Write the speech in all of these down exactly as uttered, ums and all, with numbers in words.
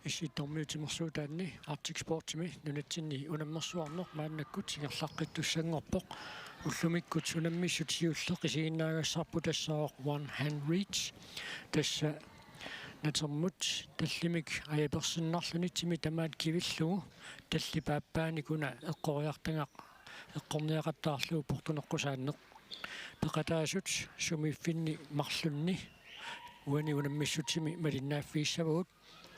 Issittormiut timersuutaanni Arctic Sportsimi nunatsinni unammersuarneq maannakkut ingerlaqqittussanngorpoq. Ullumikkut unammissut siulleq isiginnaagassarput tassaavoq One Hand Reach. Tassa natermut tallimik ajapersinnarluni timi tamaat kivillugu talli paappaanik una eqqoriartagaq eqqorniaqattaarlugu portuneqqusaanneq. Peqataasut sumiiffinni marlunni uani unammissutimi malinnaaffigissavagut.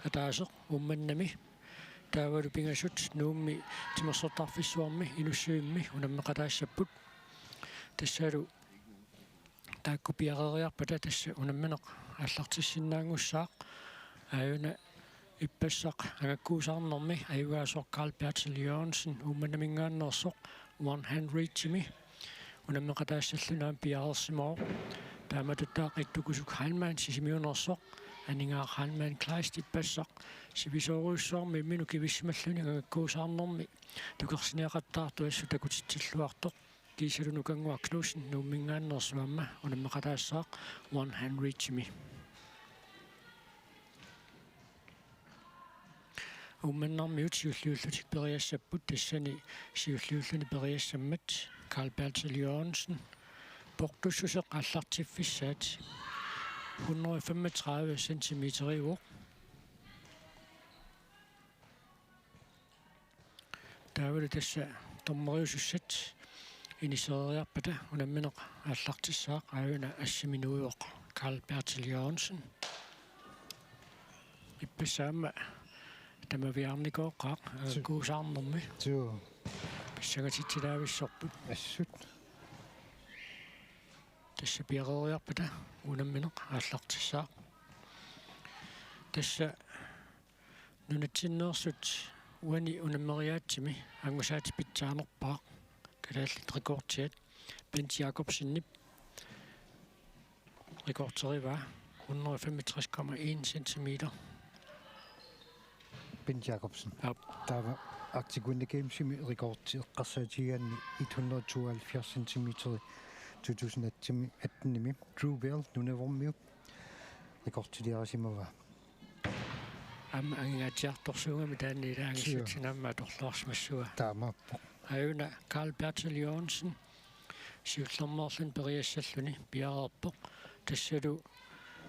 Ataaseq Uummannami taavalu pingasut Nuummi Timersortarfissuarmi Inussivimmi unammeqataassapput. Tassalu taakku piareeriarpata tassa unammineq aallartissinnaanngussaaq. Aajuna ippassaq angakkuusaarnermi ajugaasoq Carl Bertil Jørgensen Uummannaminngaanneersoq One Hand Reachimi unammeqataassalluni aamma piareersimavoq. Taamatuttaaq Ittukusuk Heilmann Sisimiuneersoq, Aningaaq Heilmann Kleist ippassaq sivisoorujussuarmi imminut kivissimalluni angakkuusaarnermi tukersiniaqattaartoq assut takutitsilluartoq. Kiisalu Nukannguaq Knudsen Nuumminngaanneersoq aamma unammeqataassaaq One Hand Reachimi. Uummannarmiut siulliullutik periassapput, tassani siulliulluni periassammat Carl Bertil Jørgensen. Portussuseq aallartiffissaat hundrede femogtredive centimeteriuvoq. Taavalu tassa dommeriusussat inisereeriarpata unammineq aallartissaaq aajuna assimi nuivoq Carl Bertil Jørgensen. Ippassaq aamma tamaviaarnikooqqaaq angakkuusaarnermi. Suu. Pissangatitsilaavissorput. Assut. Tassa piareeriarpata unammineq aallartissaaq. Tassa nunatsinneersut uani unammeriaatsimi angusaatit pitsaanerpaaq kalaallit rekordiat Bent Jakobsenip rekorderivaa hundrede femogtres komma en centimeter. Bent Jakobsen. Aap. Taava Arctic Winter Gamesimi rekordi eqqarsaatigigaanni et hundrede tooghalvfjerds centimeter to tusind attenimi Drew Bell nunavermiu rekordiliarisimavaa. Aamma angingaatsiartorsuugami taanna ila angissutsinni aamma atorluarsimassavaa. Taamaappoq. Aajuna Carl Bertil Jørgensen siullermeerluni periassalluni piareerpoq. Tassalu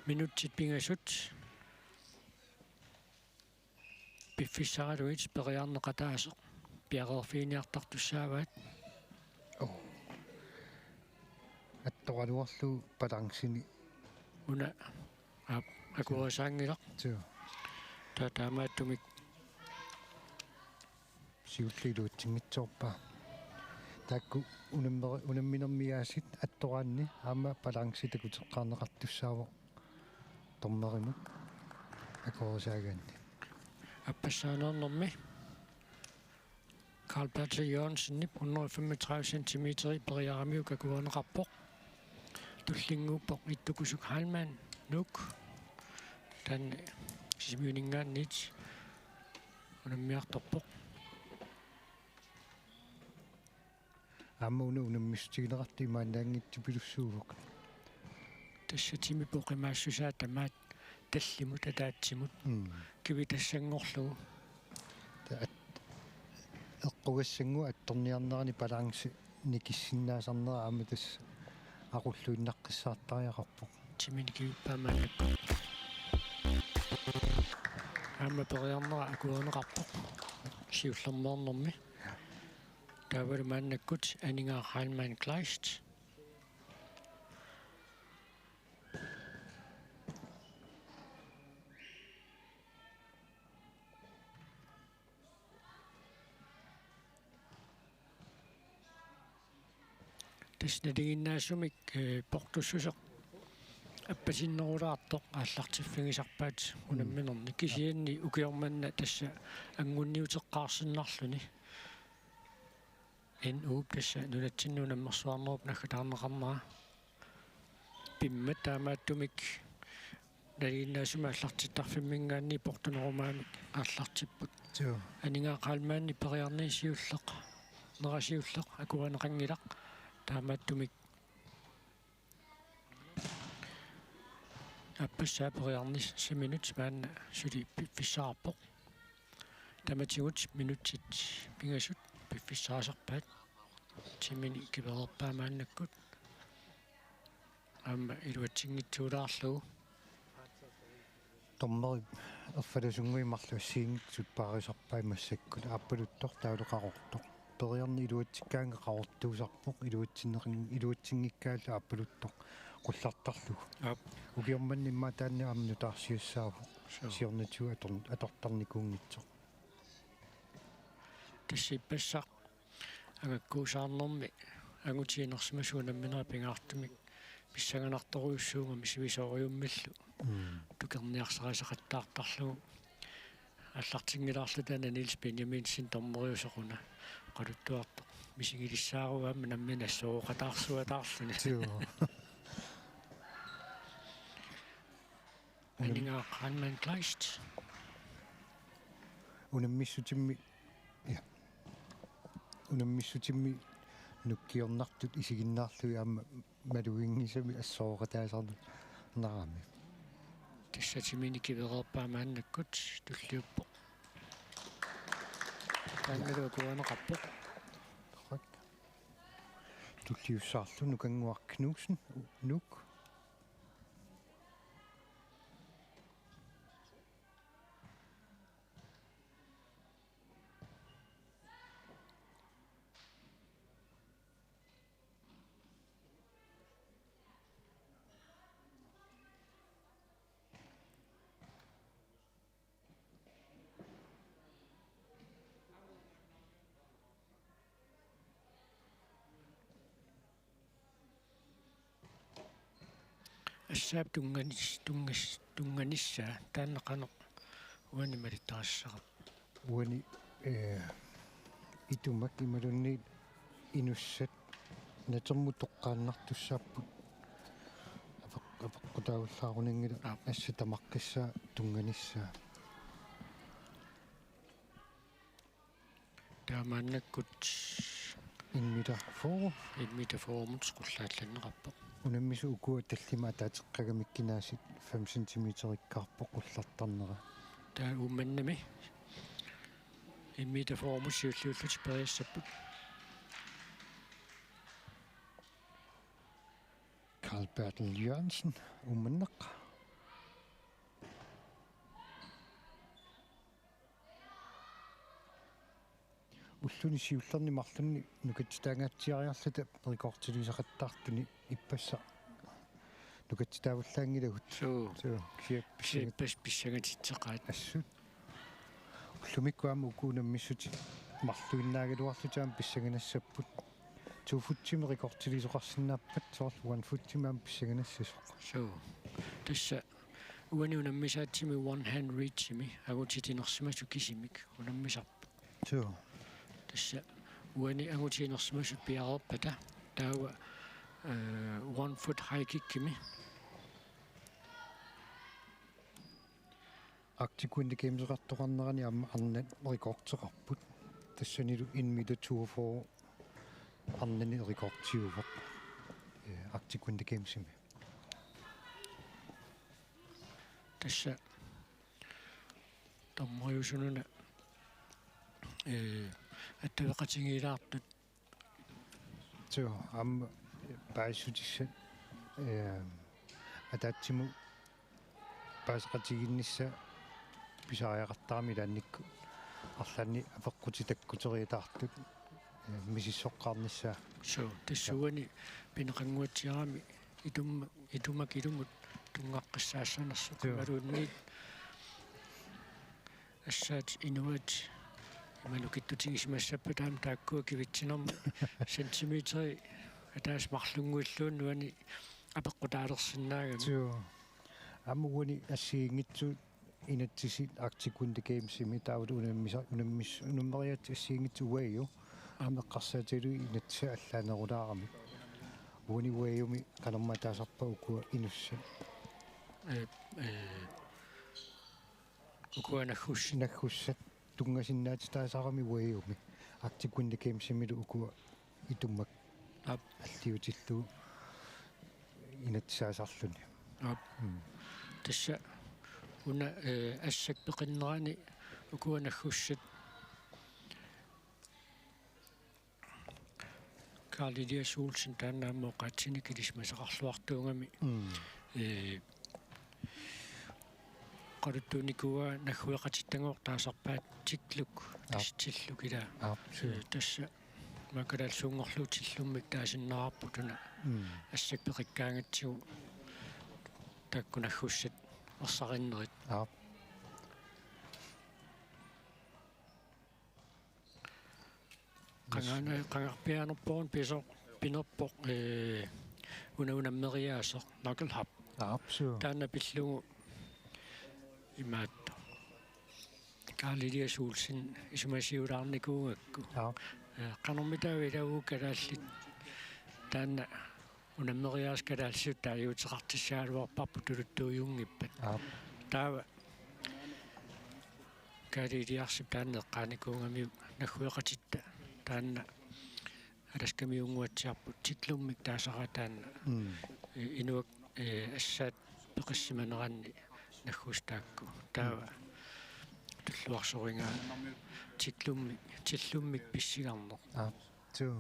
minutsit pingasut piffissaralugit periarneq ataaseq piareerfiginiartartussaavaat. Oo. Attoraluarlugu balanceni. Una, aap, akuerisaanngilaq. Suu. Taava taamaattumik siulliit iluatsinngitsoorpaa. Taakku unammeri-, unamminermiaasit attoraanni aamma balanci takuteqqaarneqartussaavoq dommerimut akuerisaagaanni. Appassaaneernermi Carl Bertil Jørgensenip hundrede femogtredive centimeter periaramiuk akuerineqarpoq. Tullinnguuppoq Ittukusuk Heilmann, Nuuk. Taanna Sisimiuninngaanniit unammiartorpoq. Aamma una unammissutigineqartoq imaannaanngitsupilussuuvoq. Tassa timi poqimaassusaa tamaat tallimut ataatsimut. Mm. Kivitassanngorlugu. Ta-, at-, eqqugassannguaq attorniarnerani balanci nikissinnaasarnera aamma tassa aqulluinnaqqissaartariaqarpoq. Timini kivippaa maannakkut. Aamma periarnera akuerineqarpoq. Siullermeernermi. Taavalu maannakkut Aningaaq Heilmann Kleist. Tassa nalinginnaasumik, eh, portussuseq appasinnerulaartoq aallartiffigisarpaat unamminerni. Kisianni ukioq manna tassa angunniuteqqaarsinnarluni. N U-p tassa nunatsinnut unammersuarnerup naggataarneqarnera. Pimmat taamaattumik nalinginnaasumik aallartittarfimminngaanniit portunerumaamik aallartipput. Joo. Aningaaq Heilmannip periarnera siulleq, nera siulleq akuerineqanngilaq. Taamaattumik Aappassaa periarnissaminut maanna suli piffissaqarpoq. Tamatigut minutsit pingasut piffissaqarpaat. Timini kivereerpaa maannakkut. Aamma iluatsinngitsuulaarlugu. Dommerip erfalasunnguit marluk assigiinngitsut paarisarpaat massakkut, aappaluttoq taavalu qaqortoq. Periarneq iluatsikkaangat qaqortuusarpoq, iluatsinneqan-, iluatsinngikkaangat aappaluttoq qullartarlugu. Aap. Ukioq manna immaqa taanna aamma nutaarsiassaavoq. Suu. Siornatigut ator-, atortarnikuunngitsoq. Tassa ippassaq angakkuusaarnermi angutit inersimasut unamminerat pingaartumik pissanganartorujussuugami sivisoorujummillu. Mm. Tukerniarsarisaqattaartarlugu. Aallartinngilaarluta taanna Niels Benjaminsen dommeriusoq una oqaluttuartoq. Misigilissaaruit aamma nammineq assooqataarsuataarluni. Suu. Aningaaq Hanman Kleist. Unammissutimmi, ja. Unammissutimmi nukkiornartut isiginnaarlugit aamma maluginngisamik assooqataasarnerarami. Tassa timini kivereerpaa maannakkut tulliuppoq. Taannalu akuerineqarpoq. Tulliussaarlu Nukannguaq Knudsen, Nuuk. Assaap tunnganis-, tunngas-, tunnganissaa taanna qanoq uani malittarisassaqarpa? Uani, eh, itumak imaluunniit inussat natermut toqqaannartussaapput. Apeq-, apeqqutaavallaarunanngilaq. Aap. Assap tamaqqissaa tunnganissaa. Taamaannakkut en meter fyrre. En meter fyrre-mut qullaallanneqarpoq. Unammisut ukua tallimat ataateqqagamikku kinaasut fem centimeterikkaarpoq qullartarnera. Taava Uummannami en meter fyrre-mut siulliullutik periassapput. Carl Bertel Jørgensen, Uummannaq. Ulluni siullerni marlunni nukatsitaangaatsiariarluta rekordilisaqattaartuni ippassaq nukatsitaavallaanngilagut. Suu. Suu, kisianni pissangat-, ippassaq pissangatitseqaat. Assut. Ullumikkut aamma uku unammissutit marluinnaagaluarlutik aamma pissanganassapput. To footimi rekordilisaqarsinnaappat soorlu one footimi aamma pissanganassasoq. Suu. Tassa uani unammisaatsimi one hand reachimi angutit inersimasut kisimik unammisarput. Suu. Tassa uani angutit inersimasut piareerpata taava, eh, one foot high kickimi. Arctic Winter Gameseqartoqarnerani aamma arnat rekordeqarput. Tassanilu en meter toogfyrre arnani rekordiuvoq. Eh, Arctic Winter Gamesimi. Tassa dommeriusununa, eh, attaveqatigiilaartut. Suu, aamma paasissutissat, eh, ataatsimut paaseqatigiinnissaa pisariaqartarami ilaannikkut arlaanni apeqqutit takkuteriataartut, eh, misissoqqaarnissaa. Suu, tassa uani pineqannguatsiarami itumma-, itumak ilumut tunngaqqissaassanersoq. Suu. Imaluunniit assaat inuit ima nukittutigisimassappat aamma taakkua kivitsinermut centimeteri ataaseq marlunnguilluunniit uani apeqqutaalersinnaagami. Suu. Aamma uani assigiinngitsut inatsisit Arctic Winter Gamesimi taavalu unammisa-, unammis-, unammeriaatsit assigiinngitsut uagut aamma eqqarsaatigalugit inatsisaa allaanerulaarami. Uani uagumi qanormi ataasarpaat ukua inussat? Eh, eh, ukua naggus-. Naggussat tunngasinnaatitaasarami uagumi. Arctic Winter Gamesimilu ukua itumak. Aap. Alliutillugu inatsisaasarluni. Aap. Mm. Tassa una, eh, assak peqinnerani ukua naggussat Karl Elias Olsen taanna aamma oqaatsinik ilisimasaqarluartuugami. Mm. Eh, oqaluttuunikuuaa naggueqatittagooq taasarpaat Tilluk, Aap. Tilluk ilaa. Aap, suu. Eh, tassa makkalaat suunngorlugu Tillummik taasinnaavarput una. Mm. Assak peqikkaangatsigu taakku naggussat ersarinnerit. Aap. Qangaana-, qangarpiaanerput pisoq pinerpoq, eh, una unammeriaaseq Knucklehop. Aap, suu. Taanna pillugu imaattoq. Karl Elias Olsen isumasiulaarnikuugakku. Aap. Eh, qanormitaava ilavugut kalaallit taanna unammeriaaseq kalaallisut taaguuteqartissagaluarparput tuluttuujunngippat. Aap. Taava Karl Eliasip taanna eqqaanikuugamiuk naggueqatitta taanna Alaskamiunnguatsiarput Tillummik taasaraa taanna. Mm. Eh, inuak, eh, assaat peqissimaneranni naggussat taakku. Taava. Mm. Tulluarsorigaa Tillummik, Tillummik pissigarneq. Aap. Suu.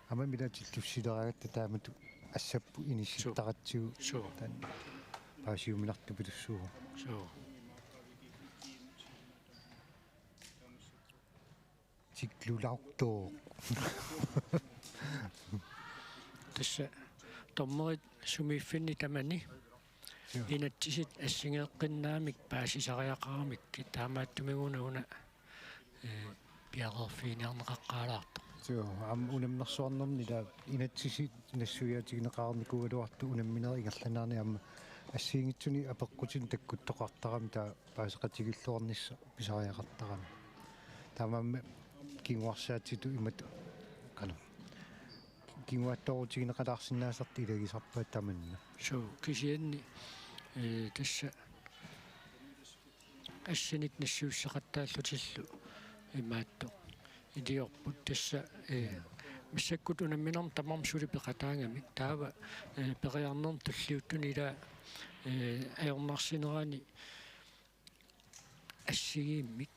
Aamma ila Tillussileraangatta taamatut assapput inissittaratsigu. Suu. Taanna paasiuminartupilussuuvoq. Suu. Tillulauttooq. Tassa dommerit sumiiffinni tamani. Joo. Inatsisit assigeeqqinnaamik paasisariaqaramikkit taamaattumik una una, eh, piareerfiginiarneqaqqaalaartoq. Joo, aamma unammersuarnermi ila inatsisit nassuiaatigineqarnikuugaluartut unamminerit ingerlaneranni aamma assigiinngitsunik apeqqutinik takkuttoqartarami taava paaseqatigiilluarnissaq pisariaqartarami. Taamaammat kinguarsaatitut imatut qanoq kinguaattoorutigineqalaarsinnaasartut ilagisarpaat tamanna. Suu, kisianni, eh, tassa assinik nassuisseqattaallutillu imaattoq iliorput tassa, eh, massakkut unamminermi tamarmi suli peqataagamik. Taava, eh, periarnermi tulliuttuni ila, eh, ajornarsinerani assigiimmik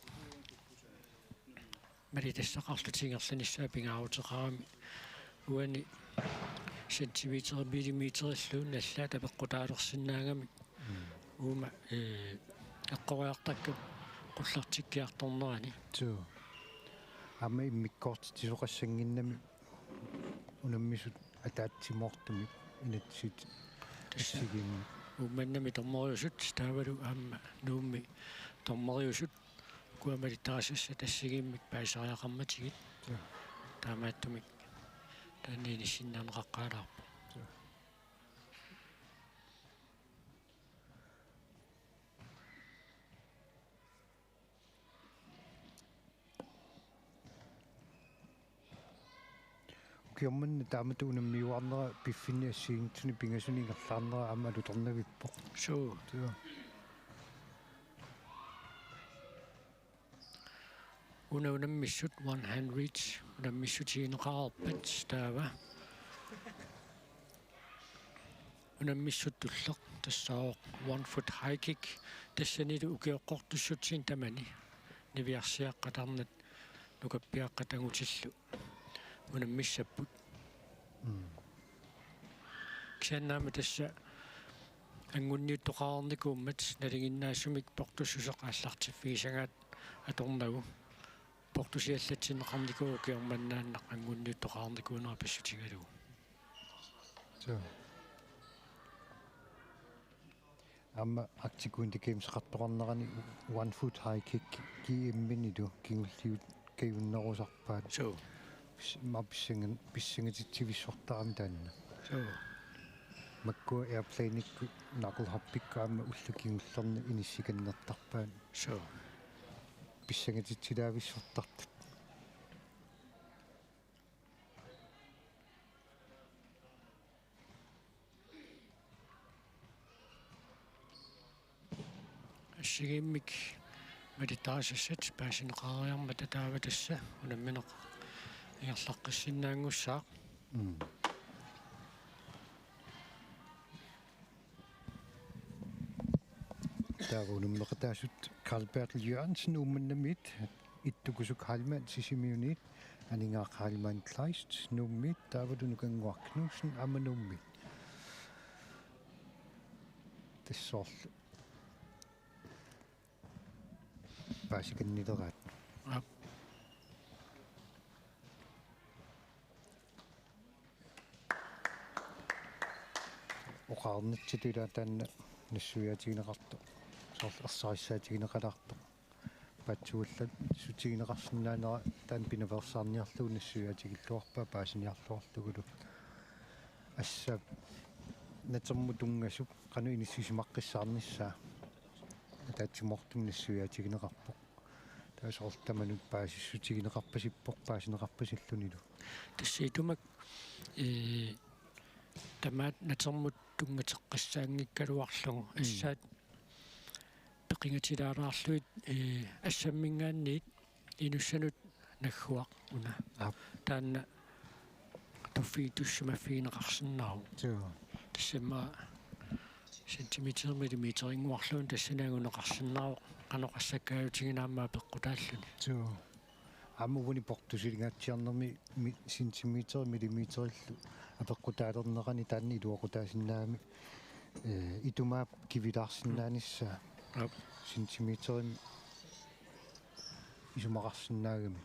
malitassaqarlutik ingerlanissaa pingaaruteqarami uani centimeter millimeterilluunniit allaat apeqqutaalersinnaagamik. Mm. Uuma, eh, eqqoriartakkat qullartikkiartornerani. Suu. Aamma immikkoortitsisoqassannginnami unammisut ataatsimoortumik inatsisit. Tassa. Assigiimmik. Uummannami dommeriusut taavalu aamma Nuummi dommeriusut ukua malittarisassat assigiimmik paasisariaqarmatigit. Joo. Taamaattumik taanna inissinnaaneqaqqaalaarpoq. Joo. Ukioq manna taamatut unammiuaarnera piffinni assigiinngitsuni pingasunik ingerlaarnera aamma alutornavippoq. Suu. Suu. Una unammissut one hand reach unammissutigineqareerpat taava. Unammissuttulleq tassaavoq one foot high kick, tassanilu ukioqqortussutsinni tamani niviarsiaqqat arnat nukappiaqqat angutillu unammissapput. Mm. Kisianni aamma tassa angunniuttoqarnikuummat nalinginnaasumik portussuseq aallartiffigisagaat atornagu portusiallatsinneqarnikuuvoq ukioq manna aamma angunniuttoqarnikuunera pissutigalugu. Suu. Aamma Arctic Winter Games-eqartoqarnerani one foot high kick G M-inilu kingulliukkajunnerusarpaat. Suu. Pis-, ma pissangan-, pissangatitsivissartarami taanna. Suu. Makkua airplane-ikkut knucklehopikkut aamma ullut kingullerni inissikannertarpaat. Suu. Pissangatitsilaavissortartut. Assigiimmik malittarisassat paasineqareermat taava tassa unammineq ingerlaqqissinnaanngussaaq. Mm. Taava unammeqataasut Carl Bertel Jørgensen Uummannamiit, Ittukusuk Heilmann Sisimiuniit, Aningaaq Heilmann Kleist Nuummiit, taavalu Nukannguaq Knudsen aamma Nuummiit. Tassa soorlu paasikannileraat. Aap. Oqarnittut ilaa taanna nassuiaatigineqartoq. Soorlu ersarissaatigineqalaartoq. Paatsuullassutigineqarsinnaanera taanna pinaveersaarniarlugu nassuiaatigilluarpaa paasiniarluarlugulu. Assa natermut tunngasup qanoq inissisimaqqissaarnissaa ataatsimoortumik nassuiaatigineqarpoq. Taava soorlu tamanut paasissutigineqarpasippoq, paasineqarpasillunilu. Tassa itumak, ee, tamaat natermut tunngateqqissaanngikkaluarlugu. Mm. Assaat peqingatilaalaarlugit, ee, assamminngaanniit inussanut nagguaq una. Aap. Taanna tuffigitussimaffigineqarsinnaavoq. Suu. Tassami centimeter millimeterinnguarluunniit tassani anguneqarsinnaavoq qanoq assakkaajutigineq aamma apeqqutaalluni. Suu. Aamma uani portusilingaatsiarnermi mi-, centimeter millimeterillu apeqqutaalernerani taanna iluaqutaasinnaagami, ee, itumaap kivilaarsinnaanissaa. Aap. Centimeterimik isumaqarsinnaagami.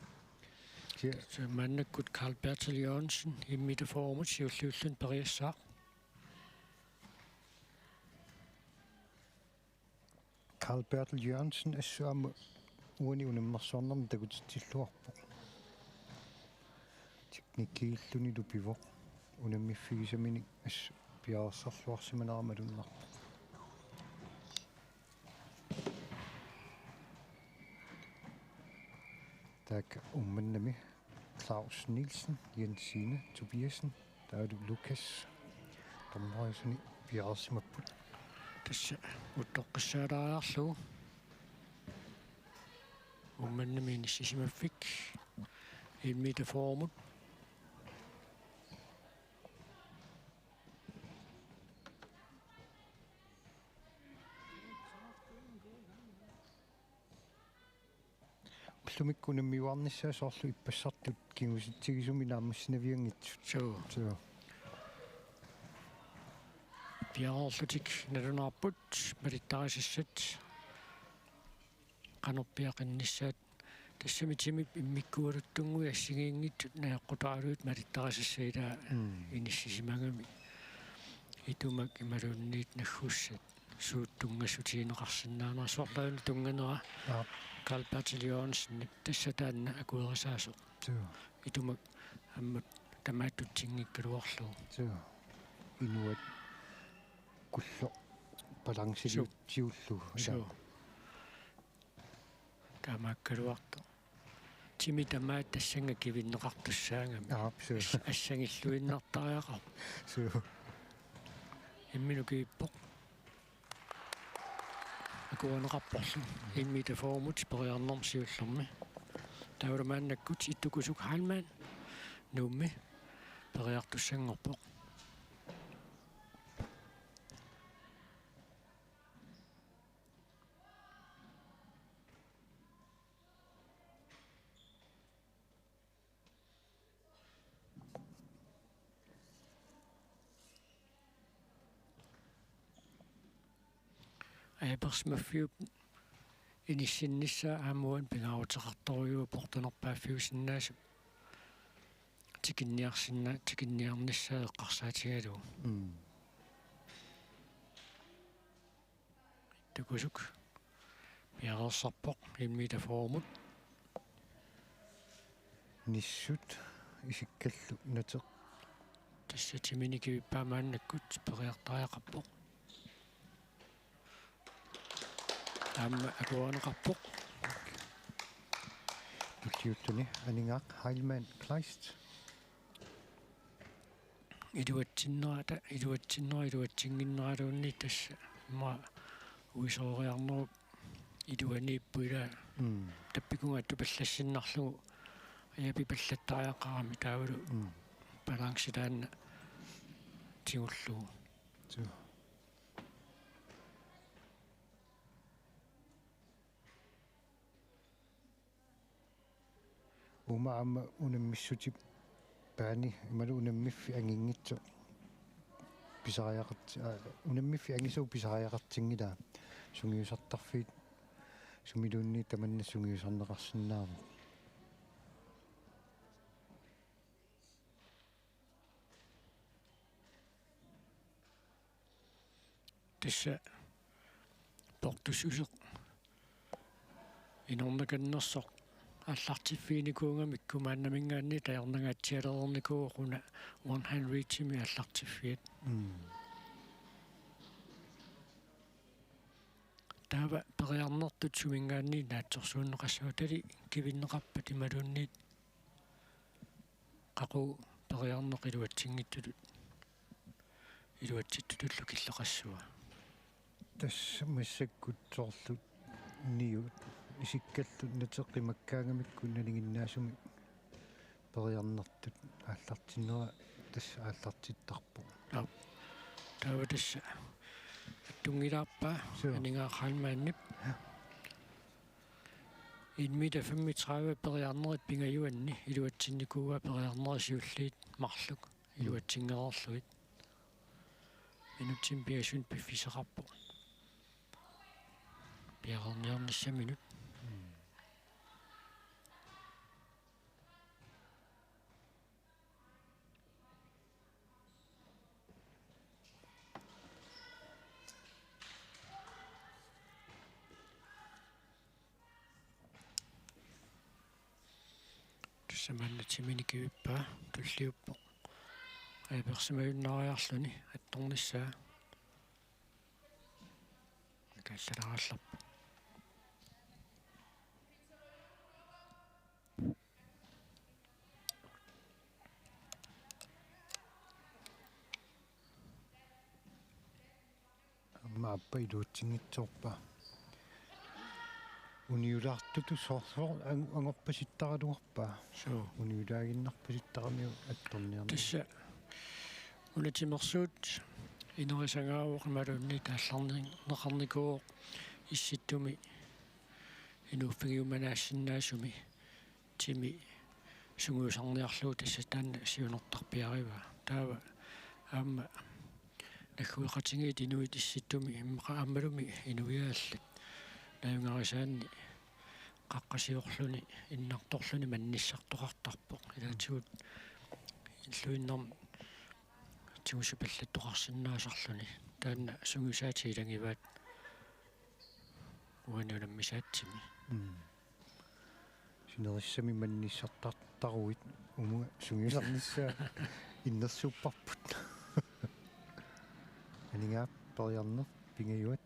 Kia- Tassa maannakkut Carl Bertel Jørgensen, en meter fyrremut siulliulluni periassaaq. Carl Bertel Jørgensen assut aamma uani unammersuarnermi takutitsilluarpoq. Teknikiillunilu pivoq. Unammiffigisaminik assut piareersarluarsimanera malunnarpoq. Taakku Uummannami Claus Nielsen, Jensine Tobiassen, taavalu Lukas. Dommerisuni piareersimapput. Tassa uuttoqqissaalaariarlugu. Uummannami inissisimaffik. En meter fyrremut. Ullumikkut unammiuarnissaa soorlu ippassartut kingusitsigisumik naammassinavianngitsut. Suu. Suu. Piareerlutik nalunaarput malittarisassat qanorpiaq qinnissaat. Tassami timip immikkualuttunnguit assigiinngitsut najoqqutaraluit malittarisassat ilaa. Mm. Inissisimagami. Itumak imaluunniit naggussat. Suut tunngassutigineqarsinnaanerat soorlu aana tunnganera. Aap. Carl Bertil Jørgensen tassa taanna akuerisaasoq. Suu. Itumak aamma tamaattutsinngikkaluarlugu. Suu. Inuat kulloq balanceliut- Suu. Siullugu. Suu. Taamaakkaluartoq. Timi tamaat tassannga kivinneqartussaagami. Aap, suu. As-, assangilluinnartariaqarpoq. Suu. Imminut kivippoq. Akuerineqarporlu. En meter fyrremut periarnermi siullermi. Taavalu maannakkut Ittukusuk Heilmann Nuummi periartussanngorpoq. Ajapersimaffiup inissinnissaa aamma uani pingaaruteqartorujuuvoq portunerpaaffiusinnaasup tikinniarsinna-, tikinniarnissaa eqqarsaatigalugu. Mm. Ittukusuk piareersarpoq en meter fyrremut. Nissut isikkallu nateq. Tassa timini kivippaa maannakkut periartariaqarpoq. Aamma akuerineqarpoq. Tulliuttuni Aningaaq Heilmann Kleist. Iluatsinnerata, iluatsinnera, iluatsinnginneraluunniit tassa immaqa uisooriarnerup iluaniippoq ilaa. Mm. Tappikunga attupallassinnarlugu ajapipallattariaqarami taavalu. Mm. Balance taanna tigullugu. Suu. Uuma aamma unammissutip paani imaluunniit unammiffik anginngitsoq pisariaqart-, aa, unammiffik angisaq pisariaqartinngilaa. Sungiusartarfiit sumiluunniit tamanna sungiusarneqarsinnaavoq. Tassa portussuseq inornakannersoq aallartiffiginikuugamikku maannaminngaanniit ajornangaatsialereernikuuvoq una one hand reachimi aallartiffiat. Mm. Taava periarnertut suminngaanniit naatsorsuunneqassaaq, tali kivinneqarpat imaluunniit qaqugu periarneq iluatsinngitsutut, iluatsitsutullu killeqassaaq. Tassa massakkut soorlu niut isikkallu nateqqimakkaangamikku nalinginnaasumik periarnertut aallartinnera tassa aallartittarpoq. Aap. Taava tassa attunngilaarpaa. Suu. Aningaaq Heilmannip. Ja. En meter femogtredive periarnerit pingajuanni iluatsinnikuuaa periarnerit siulliit marluk iluatsinngereerlugit. Minutsini pingasunut piffissaqarpoq piareerniarnissaminut. Mm. Tassa maanna timini kivippaa tulliuppoq. Apersimajunnaariarluni attornissaa. Kaallarallarpoq. Aamma aappaa iluatsinngitsoorpaa. Uniulaartutut soorlu ang-, angorpasittaraluarpaa. Suu. Uniulaaginnarpasittaramiuk attorniarneq. Tassa una timersuut inerisagaavoq imaluunniit aallarneqarnikuuvoq Issittumi inuuffigiumanaassinnaasumi timi sungiusarniarlugu, tassa taanna siunertarpiarivaa. Taava aamma naggueqatigiit inuit Issittumi immaqa aammalumi inuiaallat najugarisaanni qaqqasiorluni innartorluni mannissartoqartarpoq. Ilaatigut illuinnarni tigusupallattoqarsinnaasarluni. Taanna sungiusaatit ilagivaat uani unammisaatsimi. Mm. Sinerissami mannissartartaruit uunga sungiusarnissaa innersuupparput. Aningaap periarneq pingajuat.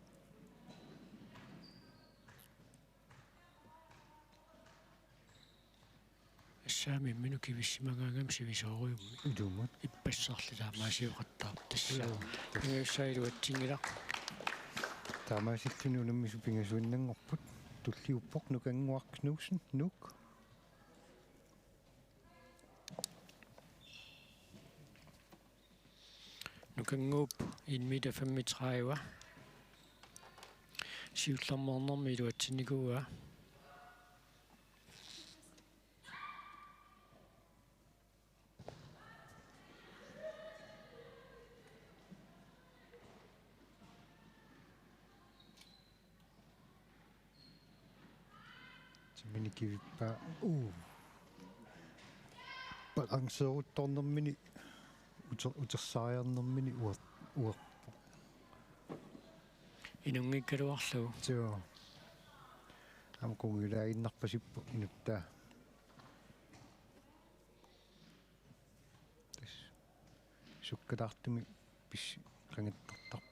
Assaami imminut kivissimagaangami sivisoorujummik. Ilumut. Ippassarli taamaasioqattaarpoq tassa. Joo. Pingajussaalu iluatsinngilaq. Taamaasilluni unammisut pingasuinnanngorput. Tulliuppoq Nukannguaq Knudsen, Nuuk. Nukannguup en meter femogtredive. Siullermeernermi iluatsinnikuuaa. Timini kivippaa. Uu. Balanceeruttornermini uter-, utersaariarnermini uer-, uerpoq. Inunngikkaluarlugu. Joo. Aamma qungujulaaginnarpasippoq inuttaa. Tassa sukkalaartumik pissi qangattartarpoq.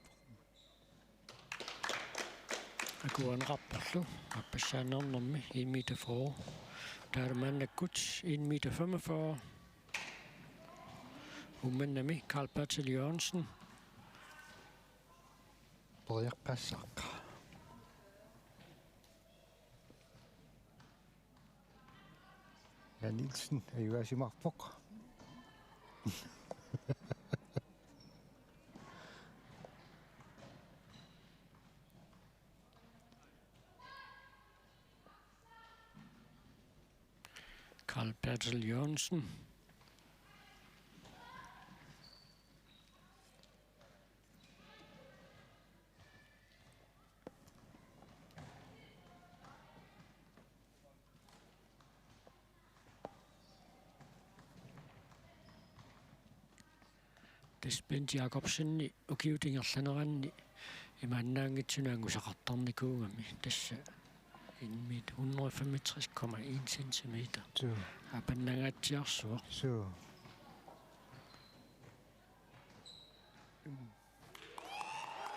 Akuerineqarporlu aappassaaneernermi en meter fyrre. Taava maannakkut en meter femogfyrre. Uummannami Karl Bertel Jørgensen. Periarpaassaaq. Ja, Nielsen ajugaasimaarpoq. Carl Bertel Jørgensen. Tassa Bent Jakobsen ukiut ingerlaneranni imaannaanngitsunik angusaqartarnikuugami, tassa en meter, hundrede femogtres komma en centimeter. Suu. Aapannangaatsiarsuaq. Suu.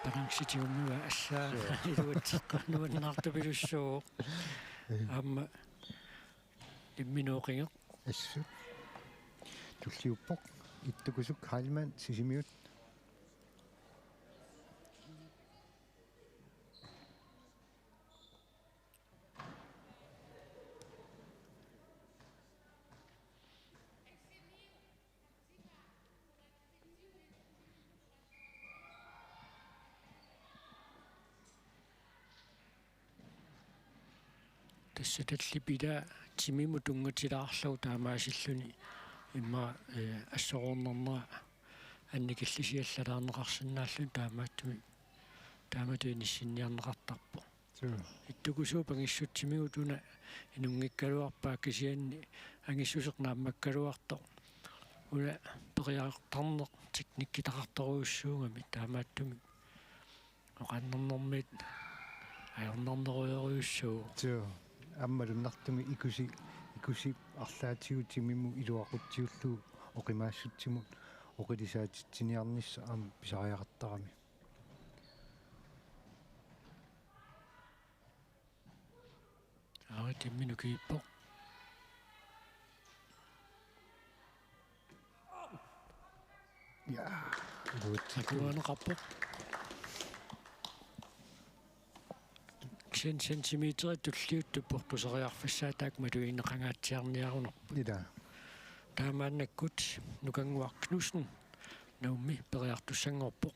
Balancit tigummivaat, assaa. Suu. Iluatseqqat nuannaartupilussuuvoq. Ee. Aamma imminut oqingeq. Assut. Tulliuppoq. Ittukusuk Heilmann Sisimiut. Tassa tallimat ila timimut tunngatilaarlugu taamaasilluni immaqa, eh, assoruunnarnera annikillisiallalaarneqarsinnaalluni taamaattumik taamatut inissinniarneqartarpoq. Suu. Ittukusuup angissutsimigut una inunngikkaluarpaa kisianni angissuseq naammakkaluartoq. Una periartarneq teknikkitaqartorujussuugami taamaattumik oqaannarnermiit ajornarnerujorujussuuvoq. Suu. Aamma malunnartumik ikusi, ikusi arlaatigut timimut iluaqutsiullugu oqimaassutsimut oqilisaatitsiniarnissaq aamma pisariaqartarami. Arit imminut ukiippoq. Ja, iluatsikku. Akuerineqarpoq. Kisianni centimeterit tulliuttut portuseriarfissaat taakku malugineqangaatsiarniarunarput. Ila. Taamaannakkut Nukannguaq Knudsen Nuummi periartussanngorpoq.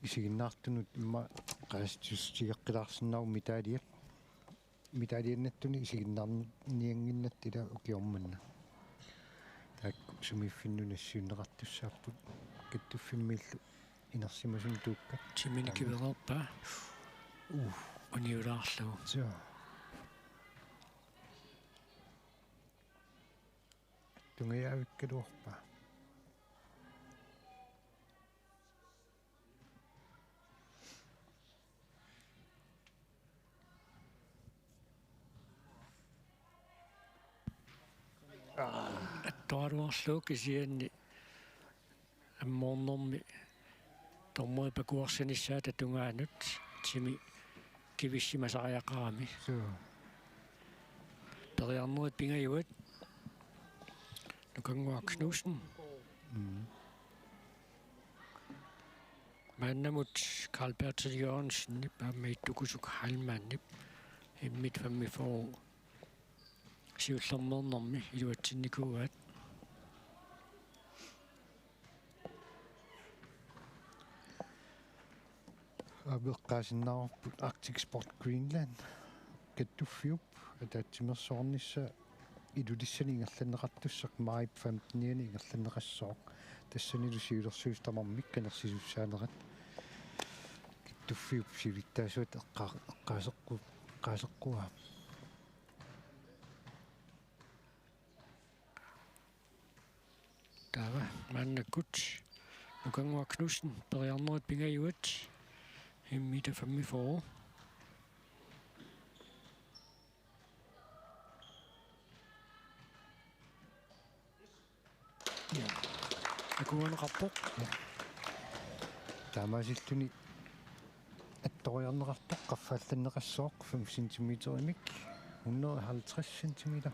Isiginnaartunut immaqa qaassutissuteqqilaarsinnaavoq medalje. Medaljennattuni isiginnaarniannginnatta ila ukioq manna. Taakku sumiiffinnut nassiunneqartussaapput kattuffimmiillu inersimasumik tuukkat. Timini kivereerpaa. Uu, uniulaarlugu. Suu. Tungujaavikkaluarpaa. Attoraluarlugu kisianni ammoornermi dommerit pakuarsinissaata tungaanut timi kivissimasariaqarami. Suu. Periarnerit pingajuat. Nukannguaq Knudsen. Mm. Maannamut Carl Bertel Jørgensenip aamma Ittukusuk Heilmannip en meter femogfyrre siullermeernermi iluatsinnikuuaat. Apeqqaasinnaavarput Arctic Sport Greenland kattuffiup ataatsimeersuarnissaa Ilulissani ingerlanneqartussaq maajip femtenianni ingerlanneqassooq. Tassanilu siulersuisut tamarmik qinersisussaanerat. Kattuffiup siulittaasuata eqqa-, eqqaaseqqu-, eqqaaseqquaa. Taava maannakkut Nukannguaq Knudsen periarnerit pingajuat en meter femogfyrre. Ja. Akuerineqarpoq. Ja. Taamaasilluni attoriarneqartoq qaffaallanneqassooq fem centimeterimik. hundrede og halvtreds centimeter.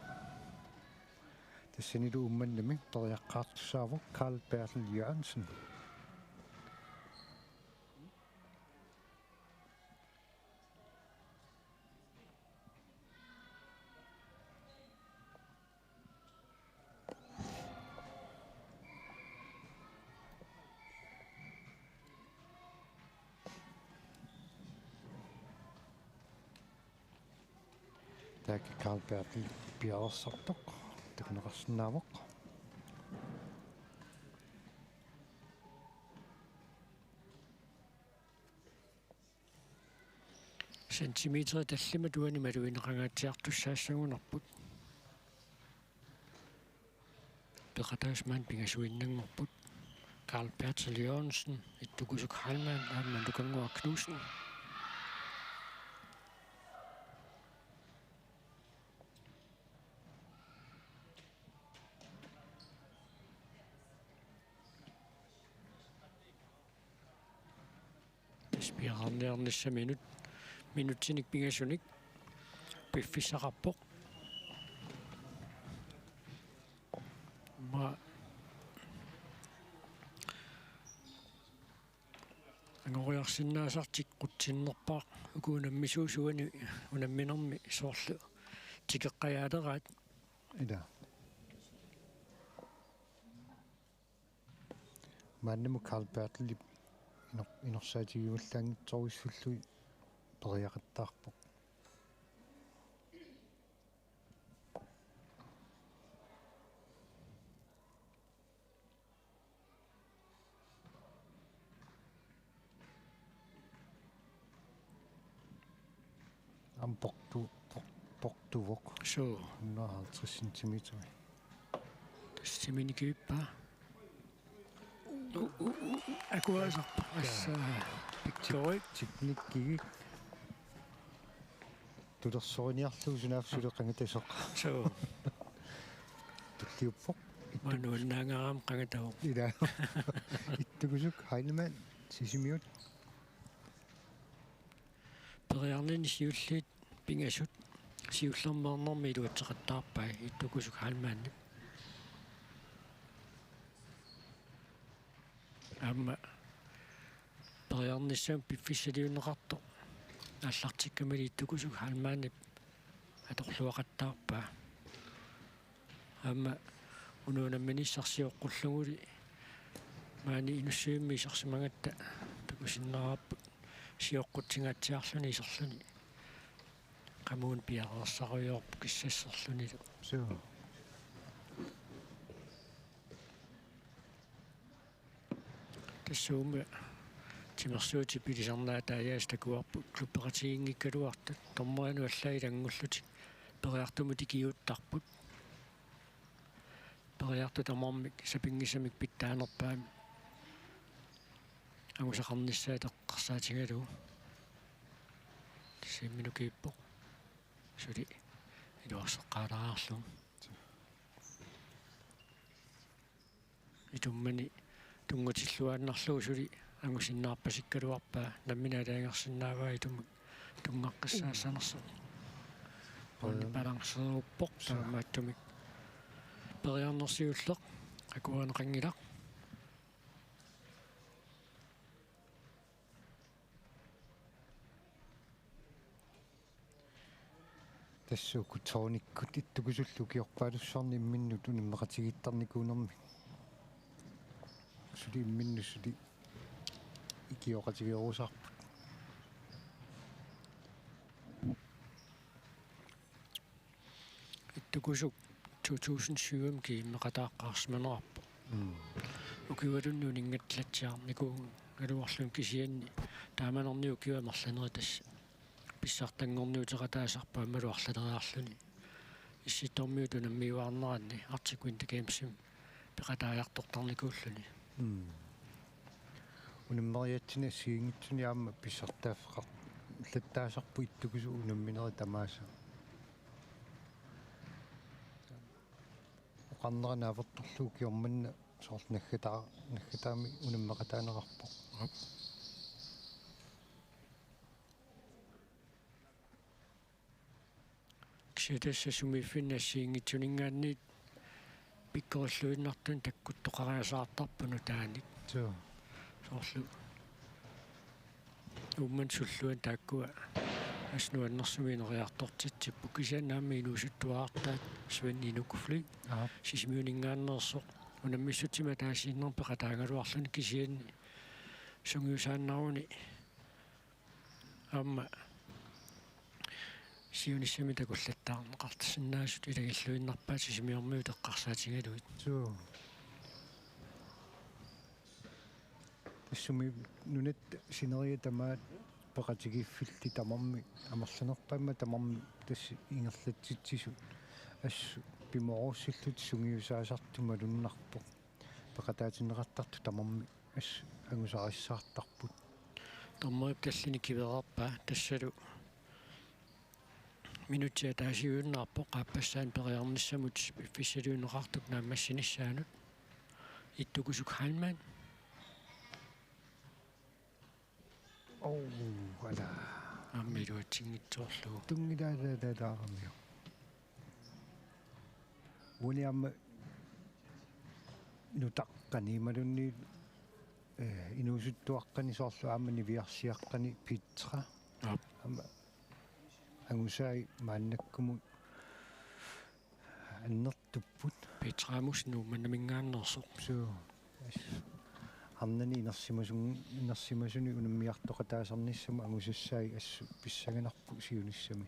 Tassanilu Uummannami periaqqaartussaavoq Carl Bertel Jørgensen. Taakku Carl Bertel piareersartoq takuneqarsinnaavoq. Centimeter tallimat uani malugineqangaatsiartussaassagunarput. Peqataasut maani pingasuinnanngorput. Carl Bertel Jørgensen, Ittukusuk Heilmann aamma Nukannguaq Knudsen. Tassa piareerniarnissaq minut, minutsinik pingasunik piffissaqarpoq. Aamma angoriarsinnaasartik qutsinnerpaaq uku unammisuusut uani unamminermi soorlu tikeqqajaaleraat. Ila. Maannamut Carl Bertelip inor-, inorsaatigivallaanngitsorujussuullugit periaqattaarpoq. Aamma portu-, por-, portuvoq. Suu. Hundrede og halvtreds centimeter. Tassa timinikivippaa. U-, u-, u-, akuaasarpoq. Assa. Pikkorik. Teknikkigik. Tulersoriniarlugu sunaaffa suli qangatasoq. Suu. Tulliuppoq. Maani nuannaangaarami qangatavoq. Ila. Ittukusuk Heilmann, Sisimiut. Periarnini siulliit pingasut siullermeernermi iluatseqattaarpai Ittukusuk Heilmannip. Aamma periarnissamut piffissaliunneqartoq aallartikkamali Ittukusuk Heilmannip atorluaqattaarpaa. Aamma una unamminissaq sioqqulluguli maani Inussivimmi isersimagatta takusinnaavarput sioqqutsingaatsiarluni iserluni. Qamuuna piareersarujoorpoq kissasserlunilu. Suu. Tassuuna timersuutit pilisarnaataajaasa takuarput klubbeqatigiinngikkaluartut dommerinut allat ilanngullutik periartumut ikiuuttarput. Periartut tamarmik sapinngisamik pitsaanerpaamik angusaqarnissaat eqqarsaatigalugu. Tassa imminut kiippoq. Suli iluarseqqaalaarlugu. Itummani tunngatilluaannarlugu suli angusinnaarpasikkaluarpaa nammineq aalajangersinnaavaa itummik tunngaqqissaassanersoq. Uani balanceeruppoq taamaattumik. Periarneq siulleq akuerineqanngilaq. Tassa uku tårnikkut Ittukusullu ukiorpaalussuarni imminnut unammeqatigiittarnikuunermi. Suli imminnut suli ikioqatigerusaarput. Ittukusuk to tusind syv-imi GM-eqataaqqaarsimanerarpoq. Mm. Ukiualuunniit uninngatlatsiarnikuugaluarluni kisianni taamanerniit ukiut amerlanerit tassa pissartanngorniuteqataasarput aammalu arlaleriarluni. Issittormiut unammiuaarneranni Arctic Winter Gamesimi peqataajartortarnikuulluni. Mm. Unammeriaatsinni assigiinngitsuni aamma pissartaaffeqar-, -lattaasarput Ittukusuk unamminerit tamaasa. Oqarnera naapertorlugu ukioq manna soorlu naggataa-, naggataamik unammeqataaneqarpoq. Aap. Tassa sumiiffinni assigiinngitsuninngaanniit pikkorilluinnartuni takkuttoqariasaartarput nutaanik. Suu. Soorlu Uummannap sulluani taakkua assut nuannersumik ineriartortitsipput, kisianni aamma inuusuttuarartaat Svend Inukufli. Aap. Sisimiuninngaanneersoq, unammissutsimik ataasiinnarmik peqataagaluarluni, kisianni sungiusaannaruni aamma siunissami takullattaarneqarsinnaasut ilagilluinnarpaat Sisimiormiut eqqarsaatigalugit. Suu. Tassami nunatta sineriak tamaat peqatigiiffillit tamarmik amerlanerpaamik tamarmik tassa ingerlatsitsisut assut pimoorussillutik sungiusaasartut malunnarpoq. Peqataatinneqartartut tamarmik assut angusarissaartarput. Dommerip tallimat kivereerpaa tassalu minutsit ataasiuinnarpoq qaappassaanik periarnissamut piffissaliunneqartup naammassinissaanut. Ittukusuk Heilmann. Oh, ala. Aamma iluatsinngitsoorlugu. Tunngilaalaalaalaaramio. Uani aamma nutaqqani imaluunniit, eh, inuusuttuaqqani soorlu aamma niviarsiaqqani Petra. Aap. Aamma angusai maannakkumut annertupput. Petra Amossenip Uummannaminngaanneersoq. Suu. Arnani inersimasun-, inersimasunik unammiartoqataasarnissamut angusassai assut pissanganarpoq siunissami.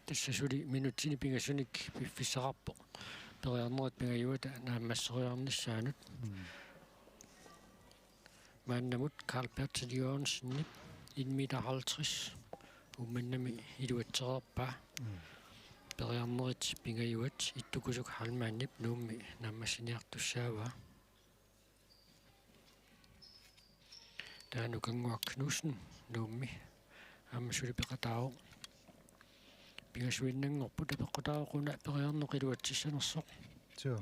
Tassa suli minutsini pingasunik piffissaqarpoq periarnerit pingajuata naammasseriarnissaanut. Mm. Maannamut Karl Bertil Jørgensenip en meter halvtreds Uummannami iluatsereerpaa. Mm. Periarnerit pingajuat Ittukusuk Heilmannip Nuummi naammassiniartussaavaa. Taava Nukannguaq Knudsen Nuummi aamma suli peqataavoq. Pingasuinnanngorput, apeqqutaavoq una periarneq iluatsissanersoq. Suu.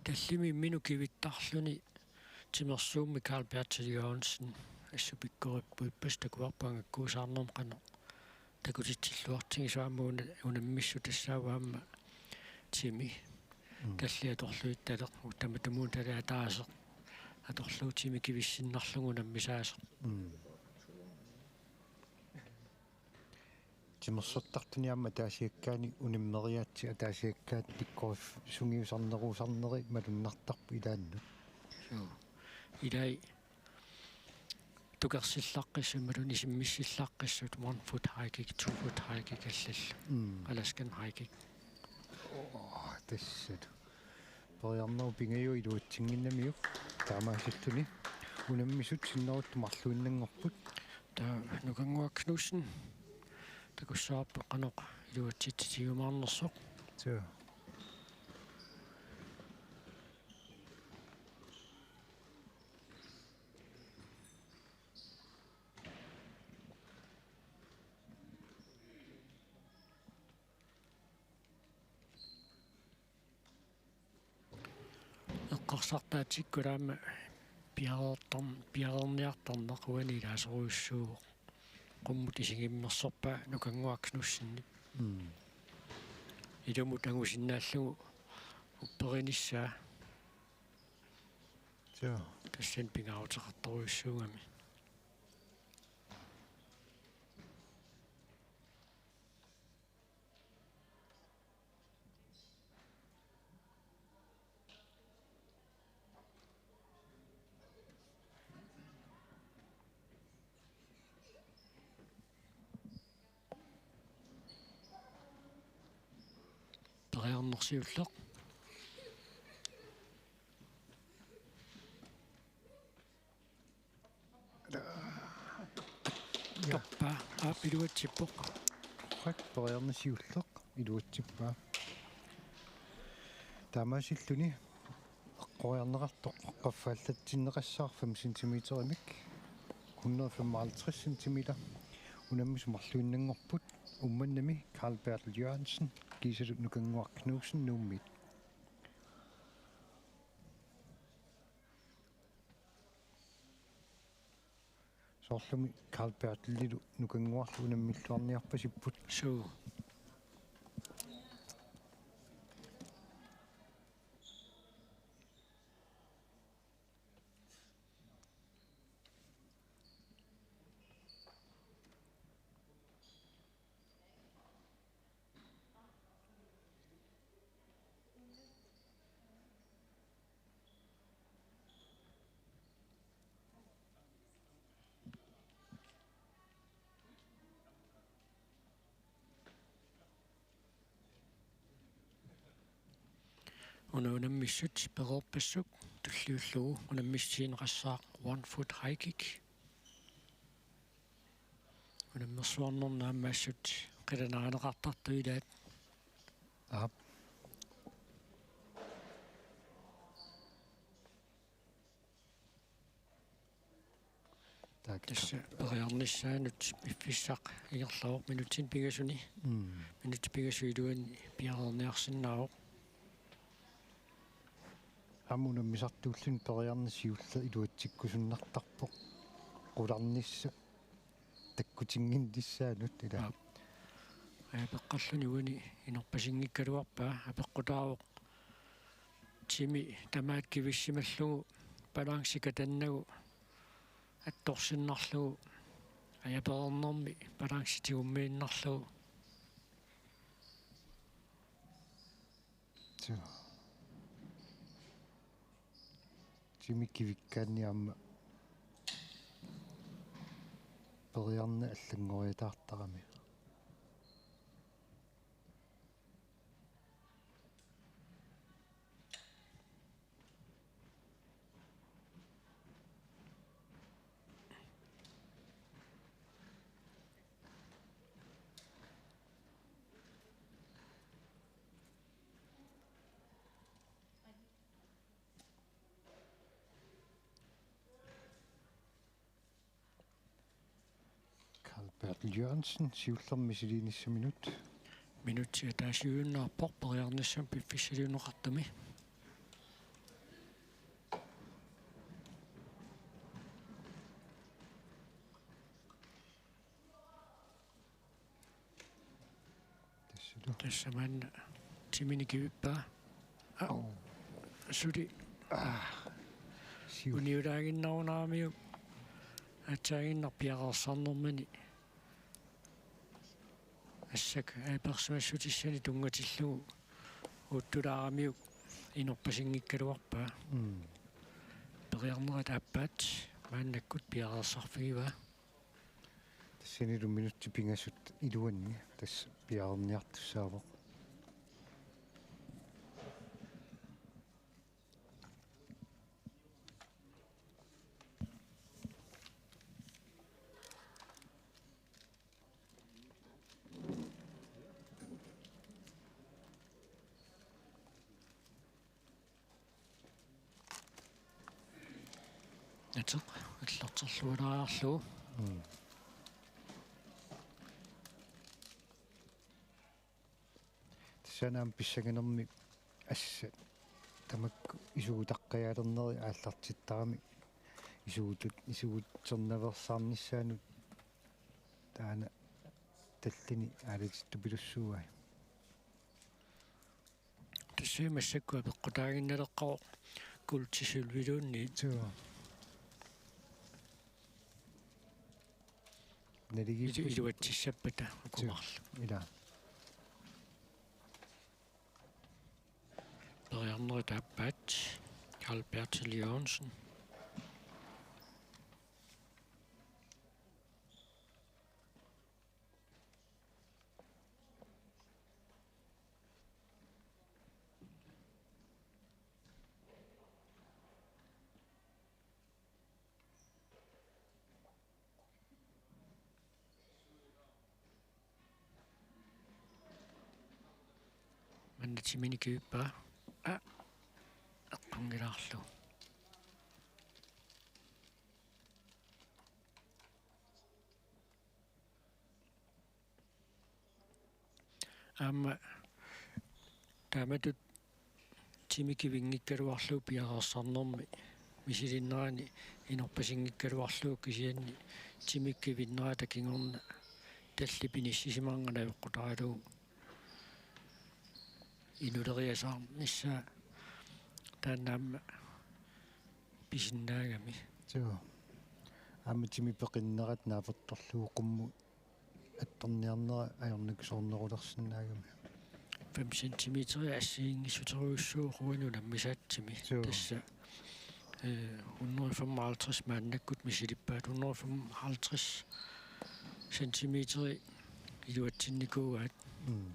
Tallimat imminnut kivittarluni timersuummi Karl Bertil Jørgensen assut pikkorippoq, ippassaq takuarput angakkuusaarnermut qanoq takutitsilluartigisoq, aamma una-, unammissut tassaavoq aamma timi. Mm. Tallimat atorluittaleq, tamatumuuna tali ataaseq atorlugu timi kivissinnarlugu unammisaasoq. Mm. Timersortartuni aamma ataasiakkaani unammeriaatsit ataasiakkaat pikkorif-, sungiusarneruusarneri malunnartarput ilaannut. Suu. Ilai tukersillaqqissut imaluunniit isimmissillaqqissut, one foot high kick, two foot high kick allallu. Mm. Alaskan high kick. Oh, tassalu. Periarnerup pingajuat iluatsinnginnamiuk taamaasilluni. Unammisut sinneruttut marluinnanngorput. Taava Nukannguaq Knudsen takussavarput qanoq iluatsitsissutigiumaarnersoq. Suu. Eqqarsartaatsikkut aamma piareertarn-, piareerniartarneq uani ilaasorujussuuvoq. Qummut isigimmersorpaa Nukannguaq Knudsenip. Mm. Ilumut angusinnaallugu upperinissaa. Suu. Tassani pingaaruteqartorujussuugami. Periarneq siulleq. Ja. Toppaa, aap, iluatsippoq. Qujanaq, periarneq siulleq iluatsippaa. Taamaasilluni eqqoriarneqartoq qaffaallatsinneqassaaq fem centimeterimik, hundrede femoghalvtreds centimeter. Unammisut marluinnanngorput, Uummannami Karl Bertel Jørgensen kiisalu Nukannguaq Knudsen Nuummiit. Soorlumi Karl Bertelilu nukannguarlu unammilluarniarpasipput. Suu. Una unammissut pereerpassuk tulliullugu unammissutigineqassaaq one foot high kick. Unammersuarnermi aamma assut qilanaarineqartartoq ilaat. Aap. Taakku. Tassa periarnissaanut piffissaq ingerlavoq minutsini pingasuni. Mm. Minutsit pingasut iluanni piareerniarsinnaavoq. Aamma unammisartuulluni periarneq siulleq iluatsikkusunnartarpoq. Qularnissaq takkutinnginnissaanut ilaa. Aap. Apeqqalluni uani inorpasinngikkaluarpaa, apeqqutaavoq timi tamaat kivissimallugu balanci katannagu attorsinnarlugu, ajapereernermi balancit tigummiinnarlugu. Suu. Timi kivikkaanni aamma periarneq allanngoriataartarami. Karl Bertel Jørgensen, siullermik misiliinissaq minut. Minutsi ataasiuinnarpoq periarnissamut piffissaliunneqartumi. Tassalu. Tassa maanna timini kivippaa. Aa. Oo. Suli. Aa. Siu. Uniulaaginnarunaramiuk. Aatsaaginnaq piareersarnermini. Assakka apersimassutissani tunngatillugu uttulaaramiuk inorpasinngikkaluarpaa. Mm. Periarnerit aappaat maannakkut piareersarfigivaa. Tassanilu minutsit pingasut iluanni tassa piareerniartussaavoq. Ateq allarterlualaarlugu. Mm. Tassani aamma pissanganermi assut tamakku isuutaqqajaalernerit aallartittarami isuutut-, isuutsernaveersaarnissaanut taanna tallini aalatittupilussuugai. Tassami massakkut apeqqutaaginnaleqqaarpoq kuultissilviluunniit. Suu. Naligiippoq. Ilu-, iluatsissappata. Suu. Ukumaarlu. Ilaa. Periarnerit aappaat. Karl Bertil Jørgensen. Maanna timini kivippaa. Aa. Eqqunngilaarlugu. Aamma taamatut timi kivinngikkaluarlugu piareersarnermi misilinnerani inorpasinngikkaluarlugu kisianni timikkut ivinnerata kingorna tallimat inissisimanerat najoqqutaralugu inuleriasaarnissaa taanna aamma pisinnaagami. Suu. Aamma timi peqinnerat naapertorlugu qummut attorniarnera ajornakusoornerulersinnaagami. Fem centimeter assigiinngissuterujussuuvoq uani unammisaatsimi. Suu. Tassa, eh, hundrede femoghalvtreds maannakkut misilippaat, hundrede femoghalvtreds centimeter iluatsinnikuugaat. Mm.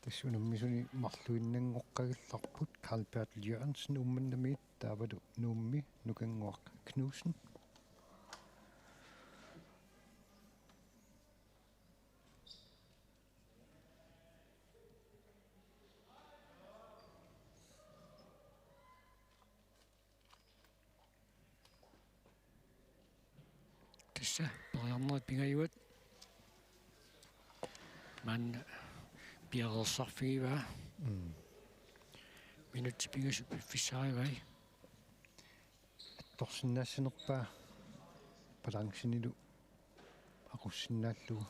Tassa unammisuni marluinnanngoqqagallarput. Carl Bertel Jørgensen Uummannamiit, taavalu Nuummi Nukannguaq Knudsen. Tassa periarnerit pingajuat. Maanna piareersarfigivaa. Mm. Minutsit pingasut piffissarivai. Attorsinnaassanerpaa balancenilu aqussinnaallugu.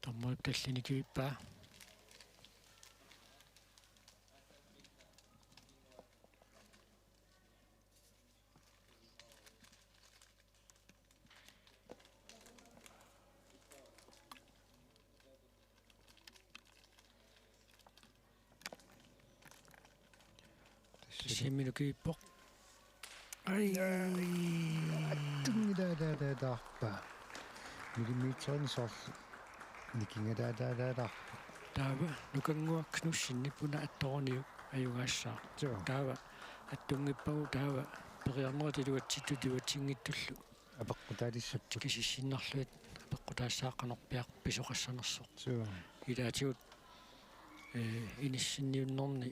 Dommerip tallinik kivippaa. Tassa imminut kivippoq. Ai. Attunngilaalaalaalaarpaa. Millimeterinik soorlu nikingalaalaalaapput. Taava Nukannguaq Knudsenip una attoruniuk ajugaassaaq. Joo. Taava attunngippagu taava periarnerit iluatsittut iluatsinngitsullu. Apeqqutaalissapput. Kisissinnarlugit apeqqutaassaaq qanorpiaq pisoqassanersoq. Joo. Ilaatigut, eh, inissinniunnerni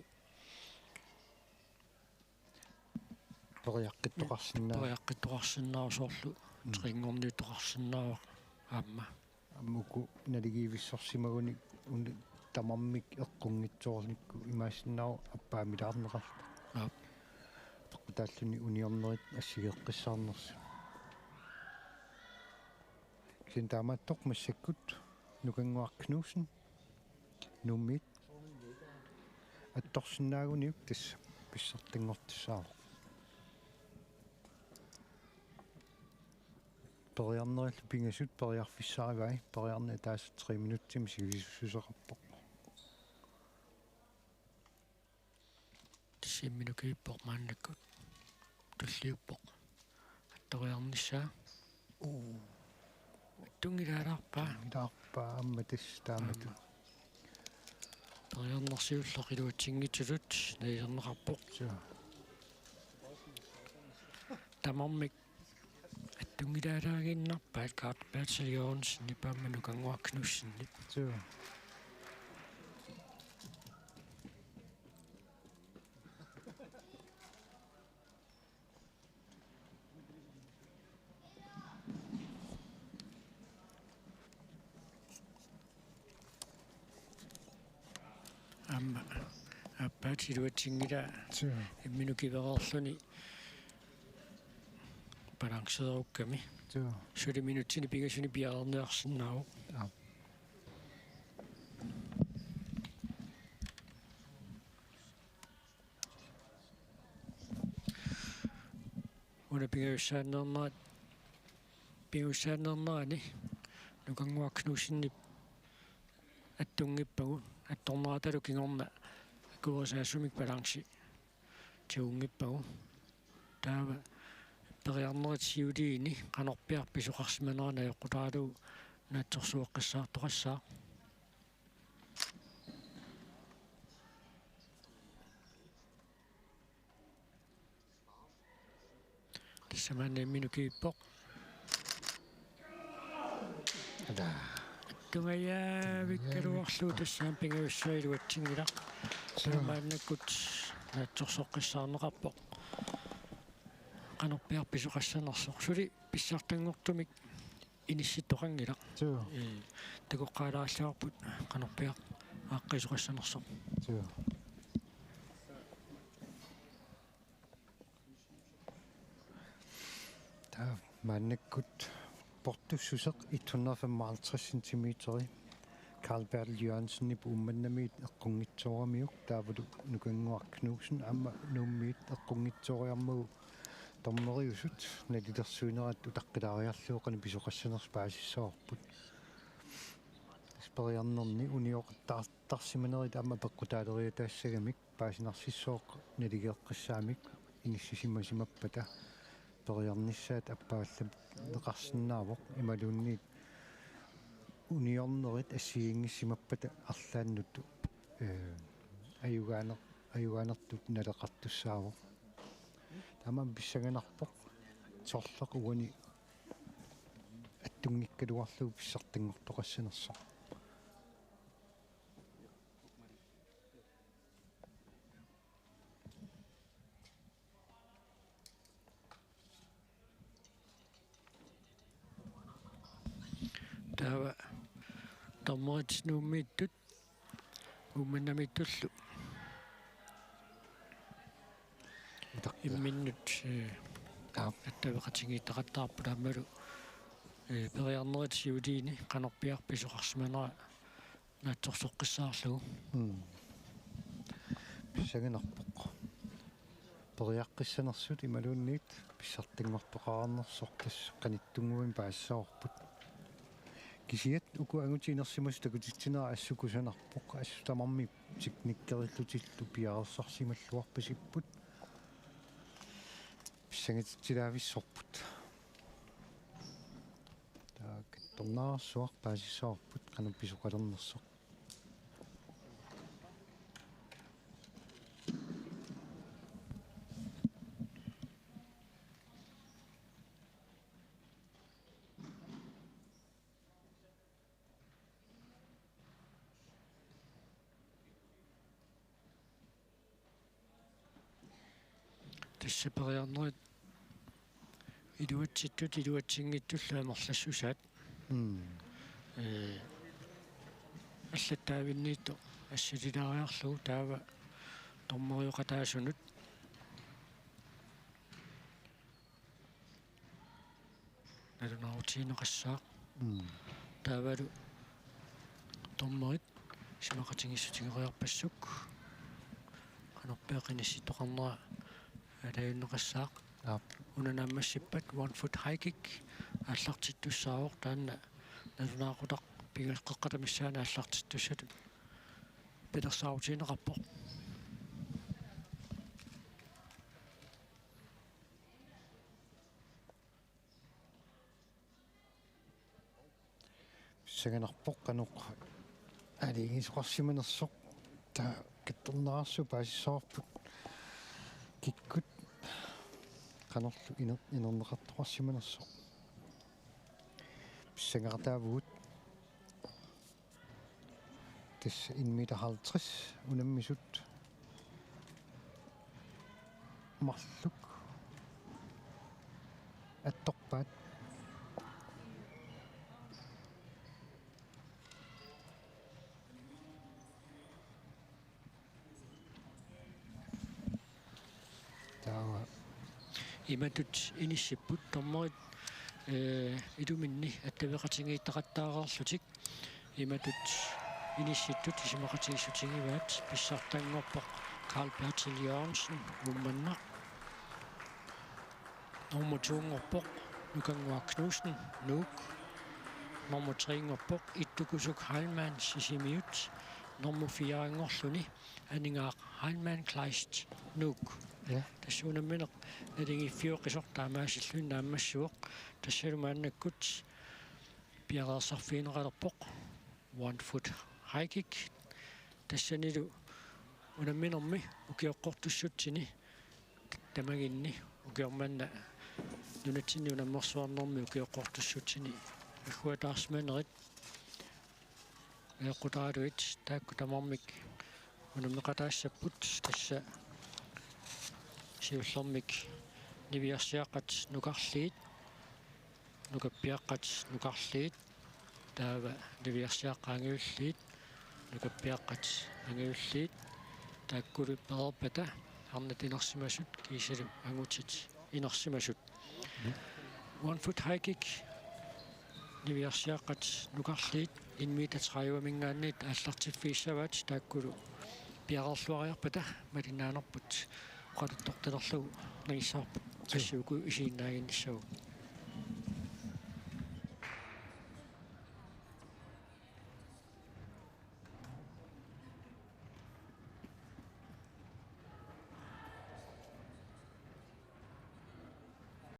periaqqittoqarsinnaa-, periaqqittoqarsinnaavoq soorlu. Mm. Trinngorniuttoqarsinnaavoq aamma. Aamma uku naligiivissorsimagunik una tamarmik eqqunngitsoornikkut imaassinnaavoq appaamilaarneqarlutik. Aap. Apeqqutaalluni uniornerit assigeeqqissaarnersut. Kisianni taamaattoq massakkut Nukannguaq Knudsen Nuummiit attorsinnaaguniuk tassa pissartanngortussaavoq. Periarnerillu pingasut periarfissarivai, periarneq ataaseq tre minutsimik sivisussuseqarpoq. Tassa imminut kivippoq maannakkut. Tulliuppoq. Attoriarnissaa. Uu. Attunngilaalaarpaa. Attunngilaarpaa aamma tassa taamatut. Aamma. Periarneq siulleq iluatsinngitsutut najuserneqarpoq. Joo. Tamarmik attunngilaalaaginnarpaat Carl Bertel Jørgensenip aamma Nukannguaq Knudsenip. Joo. Aamma aappaat iluatsinngilaa. Joo. Imminut kivereerluni balanceerukkami. Joo. Suli minutsini pingasuni piareerniarsinnaavoq. Aap. Una pingajussaanneernerat, pingajussaanneernerani Nukannguaq Knudsenip attunngippagu, attorneratalu kingorna akuerisaasumik balanci tigunngippagu. Taava periarnerit siuliini qanorpiaq pisoqarsimanera najoqqutaralugu naatsorsueqqissaartoqassaaq. Tassa maanna imminut kivippoq. Tungajaavikkaluarlugu tassaam pingajussaa iluatsinngilaq. Suu. Taamaannakkut naatsorsoqqissaarneqarpoq. Qanorpiaq pisoqassanersoq. Suli pissartanngortumik inissittoqanngilaq. Suu. Ee, takoqqaalaarluarput qanorpiaq aaqqiisoqassanersoq. Suu. Taava maannakkut portussuseq et hundrede femoghalvtreds centimeteri Carl Bertel Jørgensenip Uummannamiit eqqunngitsooramiuk taavalu Nukannguaq Knudsen aamma Nuummiit eqqunngitsooriarmagu dommeriusut nalilersuinerat utaqqilaariarlugu qanoq pisoqassanersut paasissavarput. Periarnerni unioqattaar- tarsimanerit aamma peqqutaaleriataassagamik paasinarsissooq naligeeqqissaamik inissisimasimappata periarnissaat appaallaneqarsinnaavoq imaluunniit uniornerit assigiinngissimappata arlaannut, ee, ajugaaner-, ajugaanertut naleqartussaavoq. Taamaammat pissanganarpoq sorleq uani attunngikkaluarlugu pissartanngortoqassanersoq. Taava dommerit Nuummiittut Uummannamiittullu. Utaq. Imminnut, ee, aap, attaveqatigiittaqattaarput aammalu, ee, periarnerit siuliini qanorpiaq pisoqarsimanera naatsorsoqqissaarlugu. Mm. Pissanganarpoq. Periaqqissanersut imaluunniit pissartanngortoqarnersoq tassa qanittunnguamik paasissavarput. Kisianni uku angutit inersimasut takutitsinerat assut kusanarpoq, assut tamarmik teknikkerillutillu piareersarsimalluarpasipput. Pissangatitsilavissorput. Taava kattornaarsuaq paasissavarput qanoq pisoqalernersoq. Tassa periarnerit iluatsittut iluatsinngitsullu amerlassusaat. Mm. Ee, allattaavinniittoq assililaariarlugu taava dommerioqataasunut nalunaarutigineqassaaq. Mm. Taavalu dommerit isumaqatigiissutigeriarpassuk qanorpiaq inissittoqarnera aalajanneqassaaq. Aap. Una naammassippat one foot high kick aallartittussaavoq, taanna nalunaaqutaq pingasoqqeqqata missaani aallartittussatut pilersaarutigineqarpoq. Pissanganarpoq qanoq aalajangiisoqarsimanersoq, taava kattornaarsuaq paasissavarput kikkut qanorlu iner-, inerneqartoqarsimanersoq. Pissangartaavugut. Tassa en meter halvtreds unammisut marluk attorpaat. Taava. Imatut inissipput dommerit, ee, iluminni attaveqatigiittaqattaareerlutik. Imatut inissittut isumaqatigiissutigivaat pissartanngorpoq Carl Bertil Jørgensen, Uummannaq. Nummer to-nngorpoq Nukannguaq Knudsen, Nuuk. Nummer tre-nngorpoq Ittukusuk Heilmann, Sisimiut. Nummer fire-nngorluni Aningaaq Heilmann Kleist, Nuuk. Ja. Tassa unammineq naligiiffioqqisoq taamaasilluni naammassivoq. Tassalu maannakkut piareersarfigineqalerpoq one foot high kick. Tassanilu unamminermi ukioqqortussutsini tamaginni ukioq manna nunatsinni unammersuarnermi ukioqqortussutsini Agguataarsimanerit eqqutaaluit taakku tamarmik unammeqataassapput, tassa siullermik niviarsiaqqat nukarliit, nukappiaqqat nukarliit, taava niviarsiaqqat angajulliit, nukappiaqqat angajulliit, taakkulu pereerpata arnat inersimasut kiisalu angutit inersimasut. One foot high kick, niviarsiaqqat nukarliit en meter tredive-minngaanniit aallartiffigissavaat, taakkulu piareerluariarpata malinnaanerput oqaluttortalerlugu nangissavarput. Suu. Assut uku isiginnaaginnissavagut.